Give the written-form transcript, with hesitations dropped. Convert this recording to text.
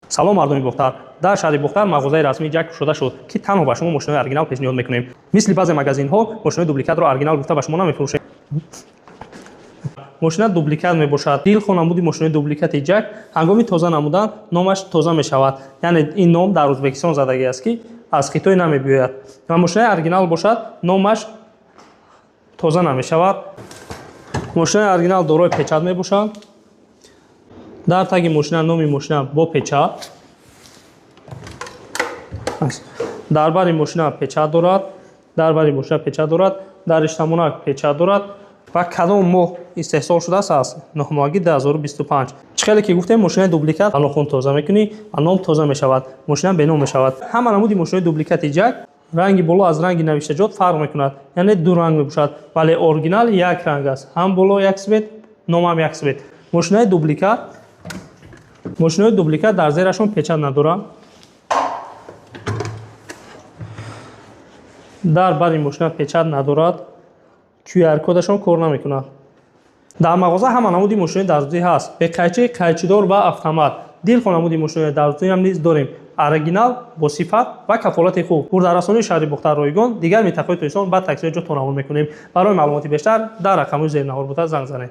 Салом, мардуми Бохтар! Дар шаҳри Бохтар мағозаи расмии ҷак кушода шуд, ки танҳо ба шумо мошинои оригинал пешниҳод мекунем. Мисли баъзе магазинҳо мошинои дубликатро оригинал гуфта ба шумо намефурӯшем. Мошина дубликат мебошад. Дилхоҳ намуди мошинои дубликати ҷак ҳангоми тоза намудан номаш тоза мешавад, яъне ин ном дар Ӯзбекистон задагӣ аст, ки аз Хитой намебиёяд, ва мошинаи оригинал бошад, номаш тоза намешавад. Мошинаи оригинал дорои печать мебошад. Дар таги мошина номи мошина бо печать аст. Дар бари мошина печать дорад, дар бари мошина печать дорад, дар иштамонак печать дорад ва кадом моҳ истеҳсол шудааст, аз нӯҳмоҳаги 2025. Чӣ хеле ки гуфтем, мошинаи дубликат нохун тоза мекунӣ ва ном тоза мешавад, мошина беном мешавад. Ҳама намуди мошинои дубликати ҷак ранги боло аз ранги навиштаҷот фарқ мекунад, яъне ду ранг мебошад, вале оригинал як ранг аст, ҳам боло як цвет, номам як цвет. Мошинои дубликат дар зерашон печать надоранд. Дар бари мошина печать надорад, QR кодашон кор намекунад. Дар мағоза ҳама намуди мошинои дарзӣ ҳаст: беқайчӣ, қайчидор ва автомат. Дилхоҳ намуди мошинои дарзиам низ дорем, оригинал, бо сифат ва кафолати хуб. Бурдарасонии шаҳри Бохтар ройгон, дигар минтақаҳои Тоҷикистон ба таксиҳо ҷо равон мекунем. Барои маълумоти бештар дар рақамҳои зеринавор буда занг занед.